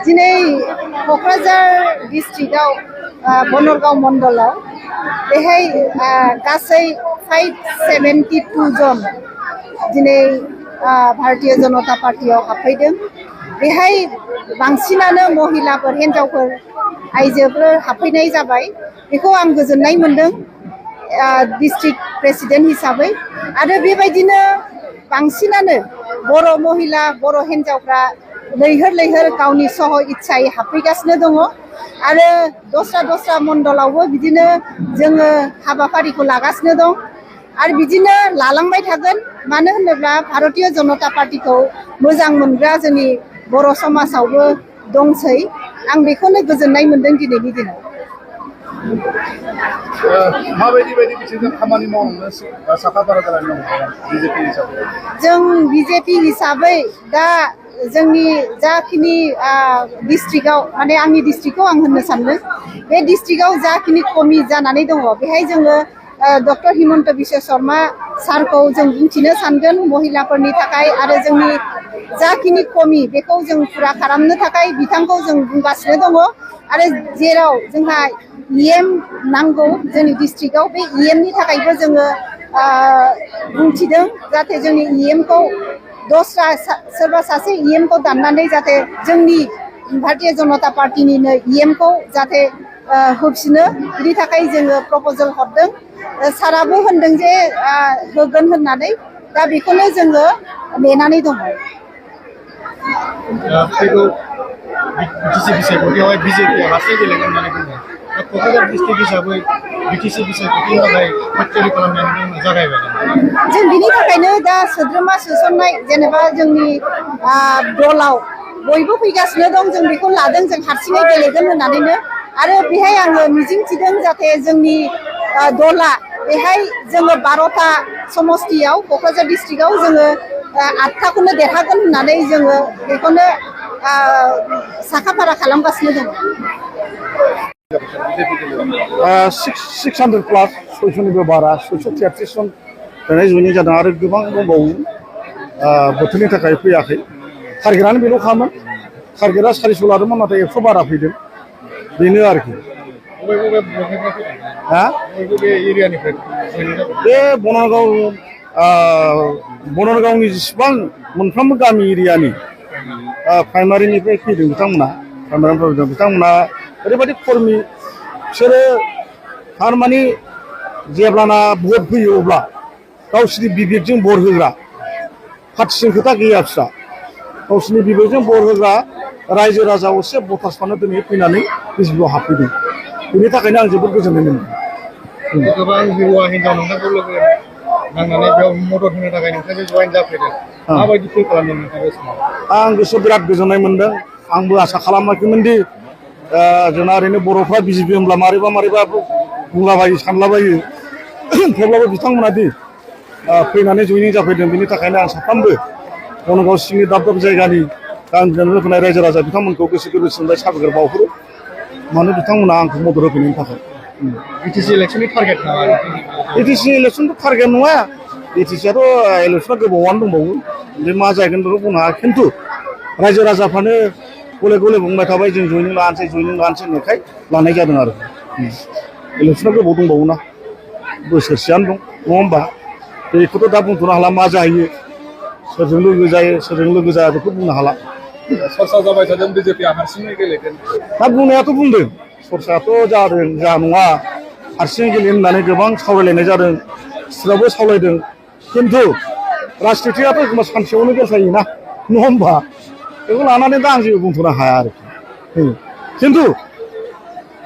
दिनै क'क्राझार डिस्ट्रिक्टआव बनरगाव मण्डलाव बेहाय गासै 572 जन दिनै भारतीय जनता पार्टीयाव हाबफैदों। बेहाय बांसिनानो महिलाफोर हिन्जावफोर आइजोफोर हाबफैनाय जाबाय। बेखौ आं गोजोननाय मोनदों डिस्ट्रिक्ट प्रेसिडेन्ट हिसाबै। आरो बेबायदिनो बांसिनानो बर' महिला बर' हिन्जावफ्रा लैहोर लैहोर गावनि सह इच्छायै हाबफैगासिनो दङ। आरो दस्रा मण्डलावबो बिदिनो जोङो हाबाफारिखौ लागासिनो दं आरो बिदिनो लालांबाय थागोन। मानो होनोब्ला भारतीय जनता पार्टीखौ मोजां मोनग्रा जोंनि बर' समाजावबो दंसै। आं बेखौनो गोजोननाय मोनदों दिनैनि दिनाव। माबायदि बिथिंजों खामानि मावनो साखाफारा जानानै दं बिजेपि हिसाबै? जों बिजेपि हिसाबै दा जोंनि जाखिनि डिस्ट्रिक्टआव माने आंनि डिस्ट्रिक्टखौ आं होननो सानदों। बे डिस्ट्रिक्टआव जाखिनि कमि जानानै दङ बेहाय जोङो डक्टर हिमन्त बिश्व शर्मा सारखौ जों बुंथिनो सानगोन महिलाफोरनि थाखाय। आरो जोंनि जाखिनि कमि बेखौ जों फुरा खालामनो थाखाय बिथांखौ जों बुंगासिनो दङ। आरो जेराव जोंहा EM नांगौ जोंनि डिस्ट्रिक्टआव बे EMनि थाखायबो जोङो बुंथिदों जाहाथे जोंनि EMखौ दस्रा सोरबा सासे EMखौ दाननानै जाहाथे जोंनि भारतीय जनता पार्टीनिनो EMखौ जाहाथे होफिनो बिनि थाखाय जोङो प्रप'जेल हरदों। साराबो होनदों जे होगोन होननानै। दा बेखौनो जोङो नेनानै दङ। फैगौ बिटिसि बिसायख'थियावहाय बिजेपिआ हारसिं गेलेगोन होननानै बुंदों। क'क्राझार डिस्ट्रिक्ट हिसाबै बिटिसि बिसायख'थिनि थाखाय थियारि खालामनानै जागायबाय। जों बिनि थाखायनो दा सोद्रोमा सोसननाय जेनेबा जोंनि दलाव बयबो फैगासिनो दं। जों बेखौ लादों जों हारसिङै गेलेगोन होननानैनो। आरो बेहाय आङो मिजिंथिदों जाहाथे जोंनि दला बेहाय जोङो 12टा समस्तियाव क'क्राझार डिस्ट्रिक्टआव जोङो 8टाखौनो देरहागोन होननानै जोङो बेखौनो साखाफारा खालामगासिनो दङ। 600 प्लास 600निबो बारा 633 जन बेहाय जयनिं जादों आरो गोबां दंबावो बोथोरनि थाखाय फैयाखै। टारगेटआनो बेल'खामोन। टारगेटआ 400 लादोंमोन नाथाय 100 बारा फैदों बेनो आरोखि। बे बनरगावनि जेसेबां मोनफ्रोमबो गामि एरियानि प्राइमारिनिफ्राय फैदों बिथांमोना ओरैबायदि कर्मि बिसोरो थारमाने जेब्लाना भट फैयो अब्ला गावसिनि बिबेकजों भट होग्रा पार्टिजों खोथा गैया बिस्रा गावसिनि बिबेकजों भट होग्रा रायजो राजा असे भटार्सफ्रानो दिनै फैनानै बिजेपिआव हाबफैदों। बेनि थाखायनो आं जोबोद गोजोननाय मोनदों। गोबां हौवा हिन्जाव नोंथांखौ लोगो नांनानै बेयाव मदद होनो थाखाय नोंथांजों जयेन जाफैदों। माबायदि फिल खालामदों नोंथाङा बे समाव? आं गोसोआव बिराद गोजोननाय मोनदों। आंबो आसा खालामाखैमोन दि जोंना ओरैनो बर'फ्रा बिजेपि होनब्ला मारैबा बुंलाबायो सानलाबायो। थेवब्लाबो बिथांमोना दि फैनानै जयनिं जाफैदों बेनि थाखायनो आं साफ्रोमबो बनरगाव सिंनि दाब जायगानि गामिजों फैनाय रायजो राजा बिथांमोनखौ गोसो गोरबोनिफ्राय साबायखर बावहरो। मानो बिथांमोना आंखौ मदद होफैनायनि थाखाय। बिटिसि इलेक्सननि टारगेट नामा? बिटिसि इलेक्सनथ' टारगेट नङा। बिटिसिआथ' इलेक्सना गोबावानो दंबावो। बे मा जाहैगोन बेखौ बुंनो हाया। खिन्थु रायजो राजाफ्रानो गले बुंबाय थाबाय जों जयनिं लानोसै होननायखाय लानाय जादों आरो। इलेक्सना गोबाव दंबावोना बोसोरसेयानो दं नङा होमबा? बेखौथ' दा बुंथ'नो हाला मा जाहैयो सोरजों लोगो जायो सोरजों लोगो जाया बेखौ बुंनो हाला। सरसा जाबाय थादों बिजेपिआ हारसिङै गेलेगोन। दा बुंनायाथ' बुंदों सरसायाथ' जादों जा नङा हारसिङै गेलेनो होननानै गोबां सावरायलायनाय जादों। स्टेटआवबो सावरायदों। खिन्थु राजनितियाथ' एखनबा सानसेयावनो बेलथायोना नङा होमबा? बेखौ लानानै दा आं जेबो बुंथ'नो हाया आरोखि। खिन्थु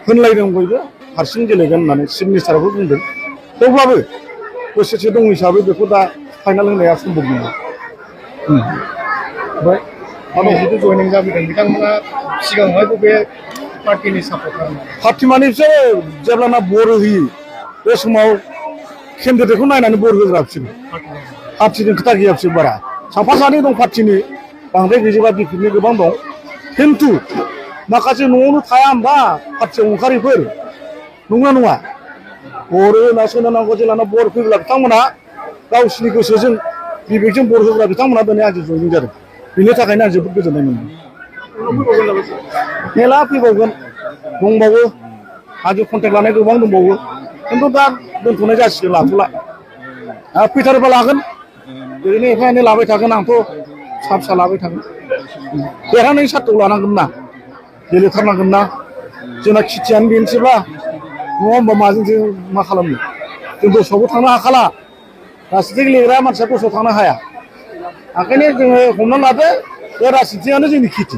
होनलायदों बयबो हारसिं गेलेगोन होननानै चिफ मिनिस्टाराबो बुंदों। थेवब्लाबो बोसोरसे दं हिसाबै बेखौ दा फाइनाल होनाया सम्भब नङा। ओमफ्राय जिथु जयनिं जाफैदों बिथांमोना सिगाङावहाय बबे पार्टिनि सापर्टार? पार्टि माने बिसोर जेब्लाना भट होयो बे समाव केन्डिडेटखौ नायनानै भट होग्रा बिसोर। पार्टिजों खोथा गैया बिसोर बारा। साफा सानै दं पार्टिनि बांद्राय गैजोबा बिपिनि गोबां दं। खिन्थु माखासे न'आवनो थाया होमबा पार्टियाव ओंखारिफोर नंगौना नङा? भट होना सोनांगौ जेलाना भट फैब्ला बिथांमोनहा गावसिनि गोसोजों बिबेकजों भट होग्रा बिथांमोनहा दिनै आंजों जयनिं जादों। बेनि थाखायनो आं जोबोद गोजोननाय मोनदों। मेला फैबावगोन दंबावो आजि कन्टेक्ट लानाय गोबां दंबावो खिन्थु दा दोनथ'नाय जासिगोन लाथ'ला फैथारोबा लागोन ओरैनो एफा एनै लाबाय थागोन आंथ' फिसा फिसा लाबाय थागोन देरहानायनि सार्टआव लानांगोन ना गेलेथारनांगोन ना जोंना खेथियानो बेनोसैब्ला नङा होमबा माजों जों मा खालामनो जों दस्रायावबो थांनो हाखाला राजनितिक गेलेग्रा मानसिया दस्रायाव थांनो हाया ओंखायनो जोङो हमना लादो बे राजनितिकआनो जोंनि खेथि